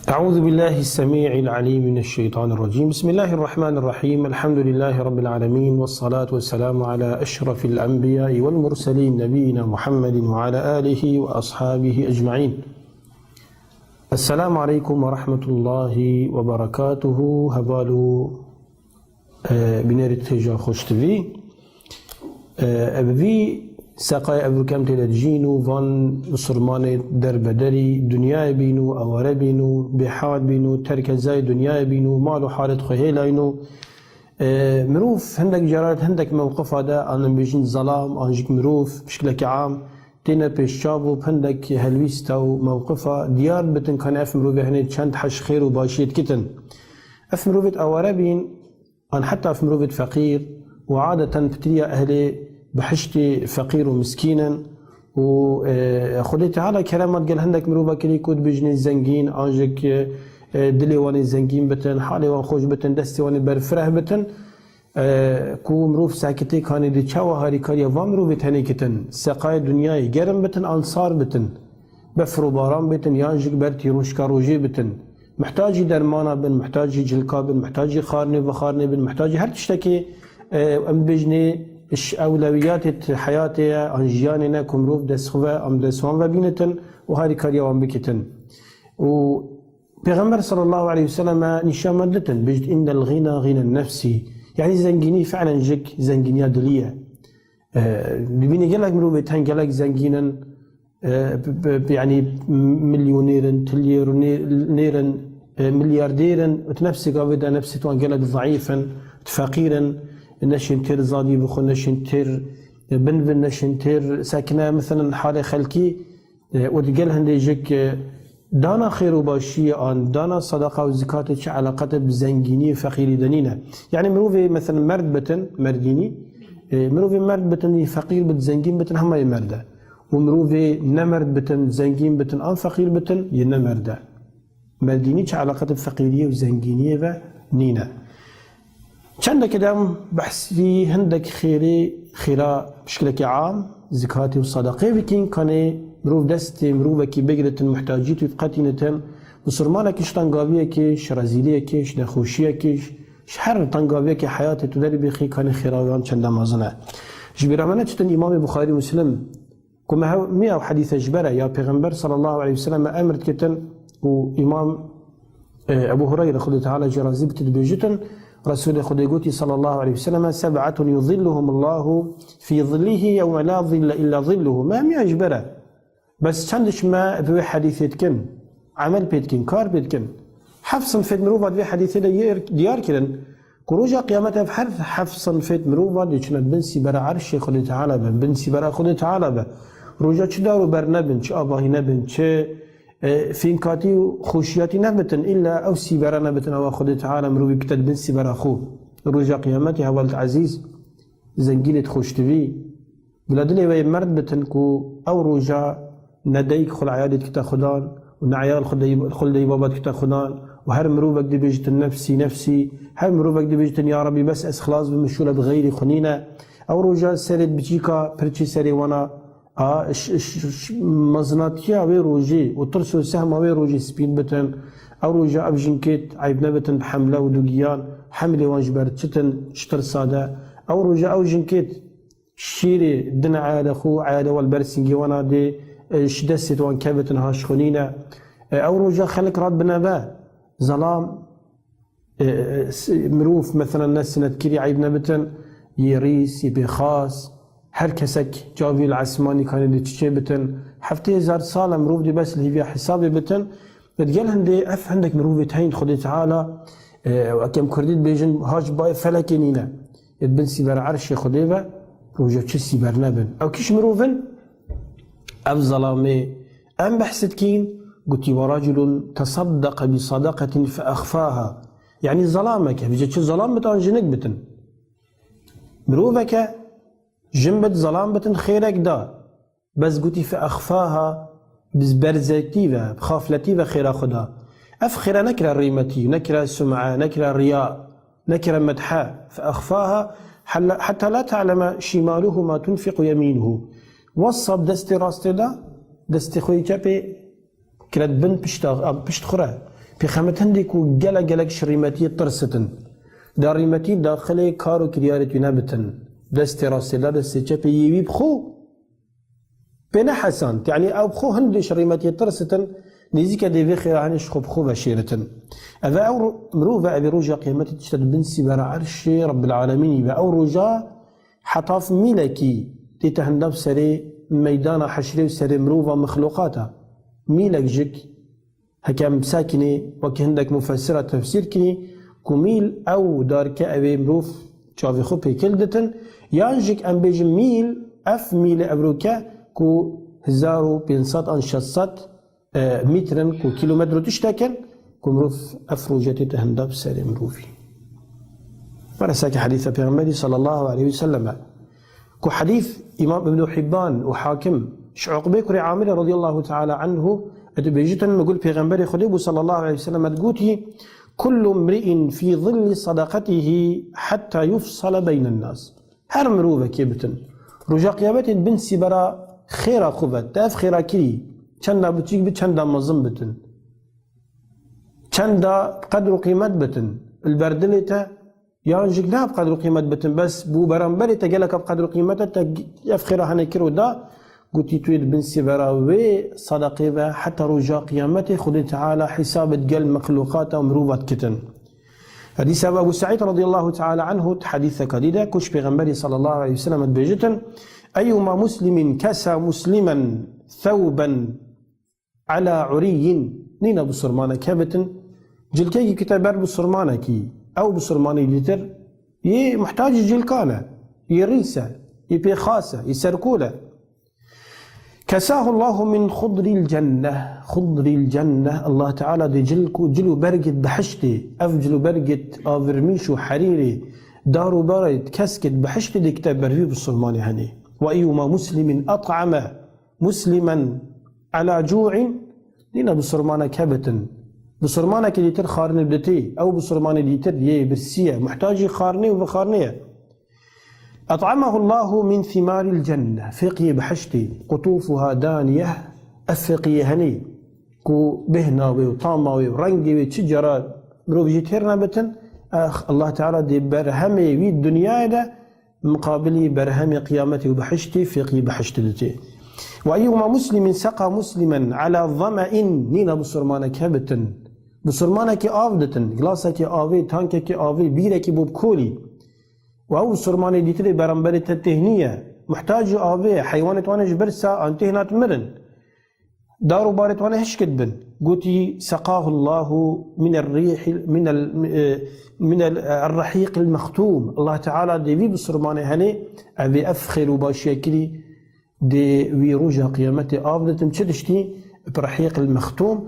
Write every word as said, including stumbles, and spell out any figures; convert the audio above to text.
أعوذ بالله السميع العليم من الشيطان الرجيم. بسم الله الرحمن الرحيم. الحمد لله رب العالمين، والصلاة والسلام على أشرف الأنبياء والمرسلين، نبينا محمد وعلى آله وأصحابه أجمعين. السلام عليكم ورحمة الله وبركاته. Heval û e, bînerî têja xweştivî. E, ev vî seqayê ev kem tê de dijîn û van misilmanê derbederî dinyayê bîn û aware bîn û bêhal bîn û terkezayê dinyayê bîn û mal û halê xwe hêlayîn û, e, mirov hindek caran hindek mewqifa de, an em bêjin zelam, an jî mirov bi şiklekî am têne pêşçav û bi hindek helwîsta û mewqifa diyar bitin, kanê ev mirovê hinê çend heş xêr û başiyê dikitin. Ev mirovêt aware bîn, an heta ev mirovêt feqîr û adeten pitiriya ehlê bihiştê feqîr û miskîn in û, e, Xwedê Teala keremat gel hindek mirova kirî ku dibêjinê zengîn, an jî, e, dilê wan ê zengîn bitin, halê wan xweş bitin, destê wan ê berfireh bitin, e, ku mirov sekitê kanê di çawa harîkariya van mirovê tenê kitin, seqayê dinyayê germ bitin, an sar bitin, befr û baran bitin, yan jî ber tîroşka rojê bitin. Muhtacî dermana bin, muhtacî cilka bin, muhtacî xarnê vexarnê bin, muhtacî her tiştekê, e, em bêjinê ji ewlewiyatê heyatê ye, an jiyanê ne ku mirov dest xwe ve, em dest wan ve bînitin û harîkariya wan bikitin. Û Pêxember sallallahu aleyhi ve selleme nîşan me ditin, bêjit, "Innel ghina ghina nefsî." Yanî zengînî fi'len jik zengîniya dilî ye. E, dibînî gelek mirovê teng, gelek zengîn in, e, p-, p-, yanî milyonêr in, tilyêr nê-, nêr in, e, milyardêr in, û di nefsê gavê de nefsê wan gelek zeîf in, feqîr in, neşên têr zadî bixwin, neşên têr, e, binvin, neşên têr sekine, misilin halê xelkî, e, û digel hindê jik, e, dana xêr û başiyê an, dana sedeqa û zikatê çi eleqete bi zengînî û feqîrî de nîne. Yanî mirovê, mesela, merd bitin, merdînî, e, mirovê merd bitin, yê feqîr bit, zengîn bitin, hema yê merd e. Û mirovê nemerd bitin, zengîn bitin, an feqîr bitin, yê nemerd e. Merdînî çi eleqete bi feqîriyê û zengîniyê ve nîne. Çendekê de em behsî hindek xêrê, xêra bi şiklekî am, zikatê û sadaqê bikîn, kanê mirov destê mirovekî bigiritin, muhtacît wî biqetînitin, misilmanekî ji tengaviyekê, ji rezîliyekê, ji nexweşiyekê, ji her tengaviyekê heyatê tu derî bixî, kanê xêra wan çende mezin e. Ji bîra me neçitin Îmamê Buxarî Muslim, ku me hev-, me ew hedîse ji ber e, ya Pêxember sallallahu aleyhi ve sellem emir dikitin û Îmam, e, Ebu Hureyre, Xwedê Teala jê razî bit, dibêjitin, Resûlê Xwedê gotî sallallahu aleyhi ve sellem, "Seb'atun yuzilluhumullahu fî zillihi yewme la zille illa zilluhu." Me hemiya ji ber e. Bes çend ji me bi wê hedîsê dikin, emel pê dikin, kar pê dikin. Heft sinfêt mirova di vê hedîsê de yê diyar kirin. Ku roja qiyamet ev her heft sinfêt mirova dê çine bin sîbera erşê Xwedê Teala be, bin sîbera Xwedê Teala be. Roja çi dar û ber nebin, çi avahî nebin, çi, e, fînkatî û xweşiyatî nebitin, îlla ew sîbera nebitin, ewa Xwedê Teala mirovî bikite di bin sîbera xwe. Roja qiyametê hevalêt ezîz, zengînêt xweştivî, bila dilê we yê merd bitin ku ew roja ne dayik xwe li eyalê dikite xudan û ne eyal xwe li dey-, xwe li dey baba dikite xudan û her mirovek dibêjitin nefsî, nefsî, her mirovek dibêjitin ya Rebî bes ez xilas bim, şûle bi xeyrî xwe nîne. Ew roja serê biçîka pirçî serê wana a ş-, ş-, ş-, mezinatiya wê rojê û tirs û sehma wê rojê spîn bitin. Ew roja ev jinkêt eyb nebitin bi hemle û dugiyan, hemlê wan ji ber çitin, ji tirsa de. Ew roja ew jinkêt şîrê din eyalê xwe, eyalê wan li ber singê wana dê, e, ji destê wan kevitin ha ji xwe nîne. E, ew roja xelk rat bine ve, zelam, e, e, s-, mirov, meselen, ne sinetkirî eyb nebitin, yê rîs, yê bêxas, her kesek cavî li esmanî kanê dê çiçê bitin, heftê hezar sal e mirov dê bes li hîviya hesabê bitin, Digel hindê ev hindek mirovê teyn Xwedê Teala, e, weke em Kurdî dibêjin, ha ji bayê felekê nîne. Ê di bin sîbera erşê Xwedê ve, roja çi sîber nebin. Ew kîş mirov in? Ev zelamê em behs dikîn, gotî, "Ve raculun tesaddeqe bi sadaqetin fe exfaha." Yanî zelameke, vêce çi zelam bit an jinik bitin. Miroveke, jin bit, zelam bitin, xêrek da. Bes gotî, "Fe exfaha", bi berzektî ve, bi xafletî ve xêra xwe da. Ev xêra nekira rîmetî, nekira sum'e, nekira riya, nekira medhe. "Fe exfaha hela-, heta la te'leme şimaluhu ma tunfiqu yeminuhu." Wesa bi destê rastê da, destê xwe yê çepê kire di bin pişta, pişt xwe re. Pêxemet hindê ku gelek gelek ji rîmetiyê tirsitin. Da rîmetî daxilê kar û kiryarê tûne bitin. Destê rastê la destê çepê yê wî bi xwe pê nehesand. Yanî ew bi xwe hindê ji rîmetiyê tirsitin, nêzîke dê vê xêra henê ji xwe bi xwe veşêritin. Ev e ew ro-, mirov e, ev ê roja qiyametê tişte di bin sîbera erşê Rebbil Alemînî be. Ew roja hetaf mîlekî tête hinda bi serê meydana heşrê û serê mirova mexluqata. Mîlek jik, heke em bisekînê, wekî hindek mufessira tefsîr kirî, ku mîl ew darke ew ê mirov çavê xwe pêkil ditin, yan jik em bêjin mîl, ev mîlê evroke ku hezar û pênc sed an şeş sed, e, mîtrin ku kîlometro tiştek in, ku mirov ev roje tête hinda bi serê mirovî. Were seke hedîsa Pêxemberî sallallahu aleyhi ve sellem e. Ku hedîs Îmam Ibn Hibban û Hakim ji Uqbê kurê Amirê radiyallahu teala anhu, e, dibêjitin, min got Pêxemberê Xwedê bû sallallahu aleyhi ve sellem, e, digotî, "Kullu mri'in fî zilli sadaqatihi hatta yufsala beynen nas." Her mirovekê bitin, roja qiyametê di bin sîbera xêra xwe ve, te ev xêra kirî, çenda biçîk bi, çenda mezin bitin, çenda qedr û qîmet bitin, li ber dilê te, yan jî ne bi qedr û qîmet bitin, bes bû beramberê te geleka bi qedr û qîmet e, te ev xêra hene kir û da, gotî tu yê di bin sîbera wê sadaqê ve heta roja qiyametê Xwedê Teala hesabê digel mexluqata mirova dikitin. Hedîsa Ebu Seîd radiyallahu teala anhu di hedîseka dî de ku ji Pêxemberî sallallahu aleyhi ve sellem dibêjitin, "Eyyuma muslimin kesa muslimen thewben ala uriyyin." Nîna bisurmanek hebitin, cilkekî kite ber bisurmanekî, ew bisurmanê dîtir yê muhtacî cilkan e, yê rîs e, yê pêxas e, yê serkol e. "Kesahu Allahu min xudril cenne." Xudril cenne, Allah Teala dê cil ku, cil û bergit behiştê, ev cil û bergit avirmîş û herîrê, dar û barê keskit behiştê dê kite ber vî bisurmanê henê. "Ve eyyuma muslimin at'ame muslimen ala cu'in." Nîna bisurmanek hebitin, bisurmanekî dîtir xwarinê biditê, ew bisurmanê dîtir yê birsî ye, muhtacî xwarinê û vixwarinê ye. "At'amahu Allahu min thimaril cenne." Fêqiyê behiştê, qutufuha daniyeh, ev fêqiyê henê ku bêhna wê û tama wê û rengê wê çi cara mirov jî têr nebitin, ex, Allah Teala dê berhemê wî dinyayê de miqabilî berhemê qiyametê û behiştê fêqiyê behiştê didê. "Ve eyyuma muslimin seqa muslimen ala zame'in." Nîna bisurmanek hebitin, bisurmanekî av ditin, gilasekî avê, tankekî avê, bîrekî bo bikolî. Û ew bisurmanê dîtirê beramberê te têhnî ye, muhtacî avê ye, heywanê wan ê ji birsa an têhna dimirin. Dar û barê wan ê hişk dibin. Gotî, "Seqahu Allahu min er-rîhil, min el, e, min el, e, er-rehîqil mextûm." Allah Teala dê vî bisurmanê henê, ev ê ev xêr û başiye kirî, dê wî roja qiyametê av ditin. Çi tiştî? Bi rehîqil mextûm.